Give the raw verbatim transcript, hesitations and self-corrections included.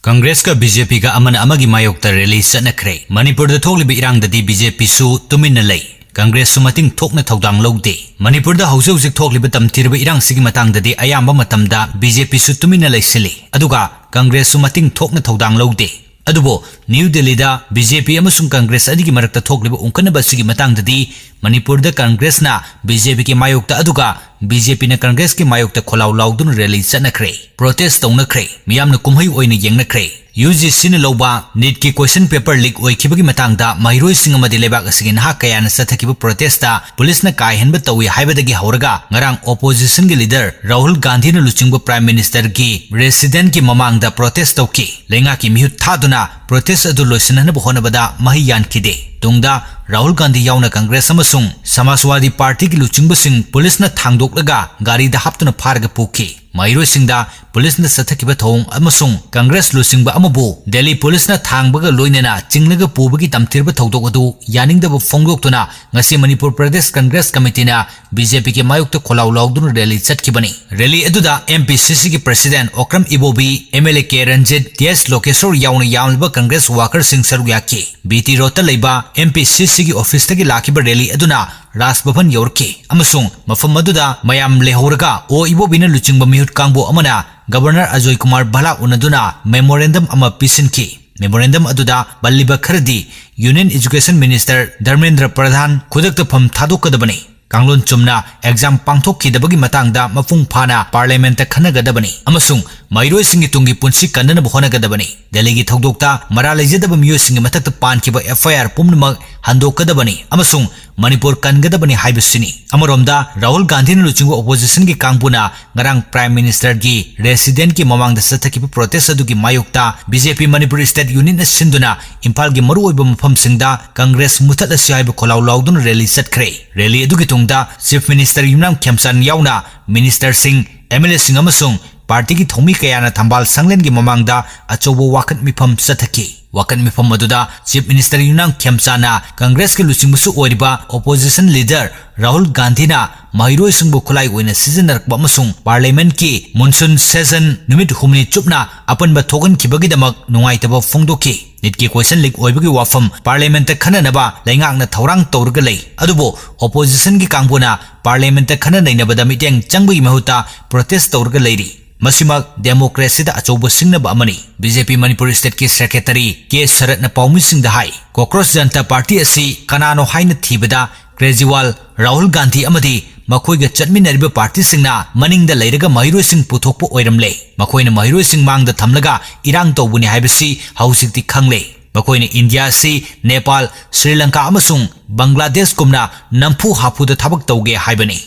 ꯀꯪꯒ꯭ꯔꯦꯁꯀ B J ꯄꯤꯒ ꯑꯃꯅ ꯑꯃꯒꯤ ꯃꯥꯌꯣꯛꯇ ꯔꯦꯂꯤ ꯆꯠꯅꯈ꯭ꯔꯦ꯫ ꯃꯅꯤꯄꯨꯔꯗ ꯊꯣꯛꯂꯤꯕ ꯏꯔꯥꯡꯗꯗꯤ ꯕꯤ ꯖꯦ ꯄꯤꯁꯨ ꯇꯨꯃꯤꯟꯅ ꯂꯩ꯫ ꯀꯪꯒ꯭ꯔꯦꯁꯁꯨ ꯃꯇꯤꯡ ꯊꯣꯛꯅ ꯊꯧꯗꯥꯡ ꯂꯧꯗꯦ꯫ ꯃꯅꯤꯄꯨꯔꯗ ꯍꯧꯖꯤꯛ ꯍꯧꯖꯤꯛ ꯊꯣꯛꯂꯤꯕ ꯇꯝꯊꯤꯔꯕ ꯏꯔꯥꯡꯁꯤꯒꯤ ꯃꯇꯥꯡꯗꯗꯤ ꯑꯌꯥꯝꯕ ꯃꯇꯝꯗ ꯕꯤ ꯖꯦ ꯄꯤꯁꯨ ꯇꯨꯃꯤꯟꯅ ꯂꯩꯁꯤꯜꯂꯤ꯫ ꯑꯗꯨꯒ ꯀꯪꯒ꯭ꯔꯦꯁꯁꯨ ꯃꯇꯤꯡ ꯊꯣꯛꯅ ꯊꯧꯗꯥꯡ ꯂꯧꯗꯦ꯫ ꯑꯗꯨꯕꯨ ꯅ꯭ꯌꯨ ꯗꯦꯜꯂꯤꯗ ꯕꯤ ꯖꯦ ꯄꯤ ꯑꯃꯁꯨꯡ ꯀꯪꯒ꯭ꯔꯦꯁ ꯑꯅꯤꯒꯤ ꯃꯔꯛꯇ ꯊꯣꯛꯂꯤꯕ ꯎꯪꯈꯠꯅꯕ ꯑꯁꯤꯒꯤ ꯃꯇꯥꯡꯗꯗꯤ ꯃꯅꯤꯄꯨꯔꯗ ꯀꯪꯒ꯭ꯔꯦꯁꯅ ꯕꯤ ꯖꯦ ꯄꯤꯒꯤ ꯃꯥꯌꯣꯛꯇ ꯑꯗꯨꯒ ꯕꯤ ꯖꯦ ꯄꯤꯅ ꯀꯪꯒ꯭ꯔꯦꯁꯀꯤ ꯃꯥꯌꯣꯛꯇ ꯈꯣꯜꯂꯥꯎ ꯂꯥꯎꯗꯨꯅ ꯔꯦꯂꯤ ꯆꯠꯅꯈ꯭ꯔꯦ, ꯄ꯭ꯔꯣꯇꯦꯁ ꯇꯧꯅꯈ꯭ꯔꯦ, ꯃꯤꯌꯥꯝꯅ ꯀꯨꯝꯍꯩ ꯑꯣꯏꯅ ꯌꯦꯡꯅꯈ꯭ꯔꯦ꯫ ꯌꯨ ꯖꯤ ꯁꯤꯅ ꯂꯧꯕ ꯅꯤꯠꯀꯤ ꯀꯣꯏꯁꯟ ꯄꯦꯄꯔ ꯂꯤꯛ ꯑꯣꯏꯈꯤꯕꯒꯤ ꯃꯇꯥꯡꯗ ꯃꯍꯩꯔꯣꯏꯁꯤꯡ ꯑꯃꯗꯤ ꯂꯩꯕꯥꯛ ꯑꯁꯤꯒꯤ ꯅꯍꯥ ꯀꯌꯥꯅ ꯆꯠꯊꯈꯤꯕ ꯄ꯭ꯔꯣꯇꯦꯁꯇ ꯄꯨꯂꯤꯁꯅ ꯀꯥ ꯍꯦꯟꯕ ꯇꯧꯏ ꯍꯥꯏꯕꯗꯒꯤ ꯍꯧꯔꯒ ꯉꯔꯥꯡ ꯑꯣꯄꯣꯖꯤꯁꯟꯒꯤ ꯂꯤꯗꯔ ꯔꯥꯍꯨꯜ ꯒꯥꯟꯙꯤꯅ ꯂꯨꯆꯤꯡꯕ ꯄ꯭ꯔꯥꯏꯝ ꯃꯤꯅꯤꯁꯇꯔꯒꯤ ꯔꯦꯁꯤꯗꯦꯟꯠꯀꯤ ꯃꯃꯥꯡꯗ ꯄ꯭ꯔꯣꯇꯦꯁ ꯇꯧꯈꯤ꯫ ꯂꯩꯉꯥꯛꯀꯤ ꯃꯤꯍꯨꯠ ꯊꯥꯗꯨꯅ ꯄ꯭ꯔꯣꯇꯦꯁ ꯑꯗꯨ ꯂꯣꯏꯁꯤꯟꯅꯅꯕ ꯍꯣꯠꯅꯕꯗ ꯃꯍꯩ ꯌꯥꯟꯈꯤꯗꯦ꯫ ꯇꯨꯡꯗ ꯔꯥꯍꯨꯜ ꯒꯥꯟꯙꯤ ꯌꯥꯎꯅ ꯀꯪꯒ꯭ꯔꯦꯁ ꯑꯃꯁꯨꯡ ꯁꯃꯥꯖꯋꯥꯗꯤ ꯄꯥꯔꯇꯤꯒꯤ ꯂꯨꯆꯤꯡꯕꯁꯤꯡ ꯄꯨꯂꯤꯁꯅ ꯊꯥꯡꯗꯣꯛꯂꯒ ꯒꯥꯔꯤꯗ ꯍꯥꯞꯇꯨꯅ ꯐꯥꯔꯒ ꯄꯨꯈꯤ꯫ ꯃꯍꯩꯔꯣꯏꯁꯤꯡꯗ ꯄꯨꯂꯤꯁꯅ ꯆꯠꯊꯈꯤꯕ ꯊꯧꯑꯣꯡ ꯑꯃꯁꯨꯡ ꯀꯪꯒ꯭ꯔꯦꯁ ꯂꯨꯆꯤꯡꯕ ꯑꯃꯕꯨ ꯗꯦꯜꯂꯤ ꯄꯨꯂꯤꯁꯅ ꯊꯥꯡꯕꯒ ꯂꯣꯏꯅꯅ ꯆꯤꯡꯂꯒ ꯄꯨꯕꯒꯤ ꯇꯝꯊꯤꯔꯕ ꯊꯧꯗꯣꯛ ꯑꯗꯨ ꯌꯥꯅꯤꯡꯗꯕ ꯐꯣꯡꯗꯣꯛꯇꯨꯅ ꯉꯁꯤ ꯃꯅꯤꯄꯨꯔ ꯄ꯭ꯔꯗꯦꯁ ꯀꯪꯒ꯭ꯔꯦꯁ ꯀꯃꯤꯇꯤꯅ ꯕꯤ ꯖꯦ ꯄꯤꯒꯤ ꯃꯥꯌꯣꯛꯇ ꯈꯣꯜꯂꯥꯎ ꯂꯥꯎꯗꯨꯅ ꯔꯦꯂꯤ ꯆꯠꯈꯤꯕꯅꯤ꯫ ꯔꯦꯂꯤ ꯑꯗꯨꯗ ꯑꯦꯝ ꯄꯤ ꯁꯤ ꯁꯤꯒꯤ president Okram Ibobi, M L A K Ranjit, T S Lokeshwar ꯌꯥꯎꯅ ꯌꯥꯝꯂꯕ ꯀꯪꯒ꯭ꯔꯦꯁ ꯋꯥꯀꯔꯁꯤꯡ ꯁꯔꯨꯛ ꯌꯥꯈꯤ꯫ ꯕꯤ ꯇꯤ ꯔꯣꯗꯇ ꯂꯩꯕ ꯑꯦꯝ ꯄꯤ ꯁꯤ ꯁꯤꯒꯤ ꯑꯣꯐꯤꯁꯇꯒꯤ ꯂꯥꯛꯈꯤꯕ ꯔꯦꯂꯤ ꯑꯗꯨꯅ ꯔꯥꯖ ꯚꯕꯟ ꯌꯧꯔꯛꯈꯤ ꯑꯃꯁꯨꯡ ꯃꯐꯝ ꯑꯗꯨꯗ ꯃꯌꯥꯝ ꯂꯩꯍꯧꯔꯒ ꯑꯣ ꯏꯕꯣꯕꯤꯅ ꯂꯨꯆꯤꯡꯕ ꯃꯤꯍꯨꯠ ꯀꯥꯡꯕꯨ ꯑꯃꯅ ꯒꯕꯔꯅꯔ ꯑꯖꯣꯏ ꯀꯨꯃꯥꯔ ꯚꯂꯥ ꯎꯅꯗꯨꯅ ꯃꯦꯃꯣꯔꯦꯟꯗꯝ ꯑꯃ ꯄꯤꯁꯤꯟꯈꯤ꯫ ꯃꯦꯃꯣꯔꯦꯟꯗꯝ ꯑꯗꯨꯗ ꯄꯜꯂꯤꯕ ꯈꯔꯗꯤ ꯌꯨꯅꯤꯌꯟ ꯑꯦꯖꯨꯀꯦꯁꯟ ꯃꯤꯅꯤꯁꯇꯔ ꯙꯔꯃꯦꯟꯗ꯭ꯔ ꯄ꯭ꯔꯙꯥꯟ ꯈꯨꯗꯛꯇ ꯐꯝ ꯊꯥꯗꯣꯛꯀꯗꯕꯅꯤ, ꯀꯥꯡꯂꯣꯟ ꯆꯨꯝꯅ ꯑꯦꯛꯖꯥꯝ ꯄꯥꯡꯊꯣꯛꯈꯤꯗꯕꯒꯤ ꯃꯇꯥꯡꯗ ꯃꯄꯨꯡ ꯐꯥꯅ ꯄꯥꯔꯂꯤꯌꯥꯃꯦꯟꯠꯇ ꯈꯟꯅꯒꯗꯕꯅꯤ ꯑꯃꯁꯨꯡ ꯃꯍꯩꯔꯣꯏꯁꯤꯡꯒꯤ ꯇꯨꯡꯒꯤ ꯄꯨꯟꯁꯤ ꯀꯟꯅꯅꯕ ꯍꯣꯠꯅꯒꯗꯕꯅꯤ꯫ ꯗꯦꯜꯂꯤꯒꯤ ꯊꯧꯗꯣꯛꯇ ꯃꯔꯥꯜ ꯂꯩꯖꯗꯕ ꯃꯤꯑꯣꯏꯁꯤꯡꯒꯤ ꯃꯊꯛꯇ ꯄꯥꯟꯈꯤꯕ ꯑꯦꯐ ꯑꯥꯏ ꯑꯥꯔ ꯄꯨꯝꯅꯃꯛ ꯍꯟꯗꯣꯛꯀꯗꯕꯅꯤ ꯑꯃꯁꯨꯡ ꯃꯅꯤꯄꯨꯔ ꯀꯟꯒꯗꯕꯅꯤ ꯍꯥꯏꯕꯁꯤꯅꯤ꯫ ꯑꯃꯔꯣꯝꯗ ꯔꯥꯍꯨꯜ ꯒꯥꯟꯙꯤꯅ ꯂꯨꯆꯤꯡꯕ ꯑꯣꯄꯣꯖꯤꯁꯟꯒꯤ ꯀꯥꯡꯕꯨꯅ ꯉꯔꯥꯡ ꯄ꯭ꯔꯥꯏꯝ ꯃꯤꯅꯤꯁꯇꯔꯒꯤ ꯔꯦꯁꯤꯗꯦꯟꯠꯀꯤ ꯃꯃꯥꯡꯗ ꯆꯠꯊꯈꯤꯕ ꯄ꯭ꯔꯣꯇꯦꯁ ꯑꯗꯨꯒꯤ ꯃꯥꯌꯣꯛꯇ ꯕꯤ ꯖꯦ ꯄꯤ ꯃꯅꯤꯄꯨꯔ ꯁ꯭ꯇꯦꯠ ꯌꯨꯅꯤꯠꯅ ꯁꯤꯟꯗꯨꯅ ꯏꯝꯐꯥꯜꯒꯤ ꯃꯔꯨꯑꯣꯏꯕ ꯃꯐꯝꯁꯤꯡꯗ ꯀꯪꯒ꯭ꯔꯦꯁ ꯃꯨꯊꯠꯂꯁꯤ ꯍꯥꯏꯕ ꯈꯣꯜꯂꯥꯎ ꯂꯥꯎꯗꯨꯅ ꯔꯦꯂꯤ ꯆꯠꯈ꯭ꯔꯦ꯫ ꯔꯦꯂꯤ ꯑꯗꯨꯒꯤ ꯇꯨꯡꯗ ꯆꯤꯐ ꯃꯤꯅꯤꯁꯇꯔ ꯌꯨꯝꯅꯥꯝ ꯈꯦꯝꯆꯥꯟ ꯌꯥꯎꯅ ꯃꯤꯅꯤꯁꯇꯔꯁꯤꯡ, ꯑꯦꯝ ꯑꯦꯜ ꯑꯦꯁꯤꯡ ꯑꯃꯁꯨꯡ ꯄꯥꯔꯇꯤꯒꯤ ꯊꯧꯃꯤ ꯀꯌꯥꯅ ꯊꯝꯕꯥꯜ ꯁꯪꯂꯦꯟꯒꯤ ꯃꯃꯥꯡꯗ ꯑꯆꯧꯕ ꯋꯥꯀꯠ ꯃꯤꯐꯝ ꯆꯠꯊꯈꯤ꯫ ꯋꯥꯀꯠ ꯃꯤꯐꯝ ꯑꯗꯨꯗ Chief Minister ꯌꯨꯝꯅꯥꯝ ꯈꯦꯝꯆꯥꯅ ꯀꯪꯒ꯭ꯔꯦꯁꯀꯤ ꯂꯨꯆꯤꯡꯕꯁꯨ ꯑꯣꯏꯔꯤꯕ Opposition Leader ꯔꯥꯍꯨꯜ ꯒꯥꯟꯙꯤꯅ ꯃꯍꯩꯔꯣꯏꯁꯤꯡꯕꯨ ꯈꯨꯠꯂꯥꯏ ꯑꯣꯏꯅ ꯁꯤꯖꯤꯟꯅꯔꯛꯄ ꯑꯃꯁꯨꯡ Parliament ꯀꯤ monsoon session ꯅꯨꯃꯤꯠ ꯍꯨꯝꯅꯤ ꯆꯨꯞꯅ ꯑꯄꯟꯕ ꯊꯣꯛꯍꯟꯈꯤꯕꯒꯤꯗꯃꯛ ꯅꯨꯡꯉꯥꯏꯇꯕ ꯐꯣꯡꯗꯣꯛꯈꯤ꯫ NEET ꯀꯤ question leak ꯑꯣꯏꯕꯒꯤ ꯋꯥꯐꯝ Parliament ꯇ ꯈꯟꯅꯅꯕ ꯂꯩꯉꯥꯛꯅ ꯊꯧꯔꯥꯡ ꯇꯧꯔꯒ ꯂꯩ, ꯑꯗꯨꯕꯨ Opposition ꯒꯤ ꯀꯥꯡꯕꯨꯅ Parliament ꯇ ꯈꯟꯅ ꯅꯩꯅꯕꯗ ꯃꯤꯠꯌꯦꯡ ꯆꯪꯕꯒꯤ ꯃꯍꯨꯠꯇ protest ꯇꯧꯔꯒ ꯂꯩꯔꯤ꯫ ꯃꯁꯤꯃꯛ democracy ꯗ ꯑꯆꯧꯕ ꯁꯤꯡꯅꯕ ꯑꯃꯅꯤ꯫ BJP Manipur State ꯀꯤ Secretary ꯀꯦ ꯁꯔꯠꯅ ꯄꯥꯎꯃꯤꯁꯤꯡꯗ ꯍꯥꯏ, Cockroach Janta Party ꯑꯁꯤ ꯀꯅꯥꯅꯣ ꯍꯥꯏꯅ ꯊꯤꯕꯗ ꯀ꯭ꯔꯦꯖꯤꯋꯥꯜ, ꯔꯥꯍꯨꯜ ꯒꯥꯟꯙꯤ ꯑꯃꯗꯤ ꯃꯈꯣꯏꯒ ꯆꯠꯃꯤꯟꯅꯔꯤꯕ ꯄꯥꯔꯇꯤꯁꯤꯡꯅ ꯃꯅꯤꯡꯗ ꯂꯩꯔꯒ ꯃꯍꯩꯔꯣꯏꯁꯤꯡ ꯄꯨꯊꯣꯛꯄ ꯑꯣꯏꯔꯝꯂꯦ꯫ ꯃꯈꯣꯏꯅ ꯃꯍꯩꯔꯣꯏꯁꯤꯡ ꯃꯥꯡꯗ ꯊꯝꯂꯒ ꯏꯔꯥꯡ ꯇꯧꯕꯅꯤ ꯍꯥꯏꯕꯁꯤ ꯍꯧꯖꯤꯛꯇꯤ ꯈꯪꯂꯦ꯫ ꯃꯈꯣꯏꯅ ꯏꯟꯗꯤꯌꯥ ꯑꯁꯤ ꯅꯦꯄꯥꯜ, ꯁ꯭ꯔꯤ ꯂꯪꯀꯥ ꯑꯃꯁꯨꯡ ꯕꯪꯒ꯭ꯂꯥꯗꯦꯁꯀꯨꯝꯅ ꯅꯝꯐꯨ ꯍꯥꯐꯨꯗ ꯊꯕꯛ ꯇꯧꯒꯦ ꯍꯥꯏꯕꯅꯤ꯫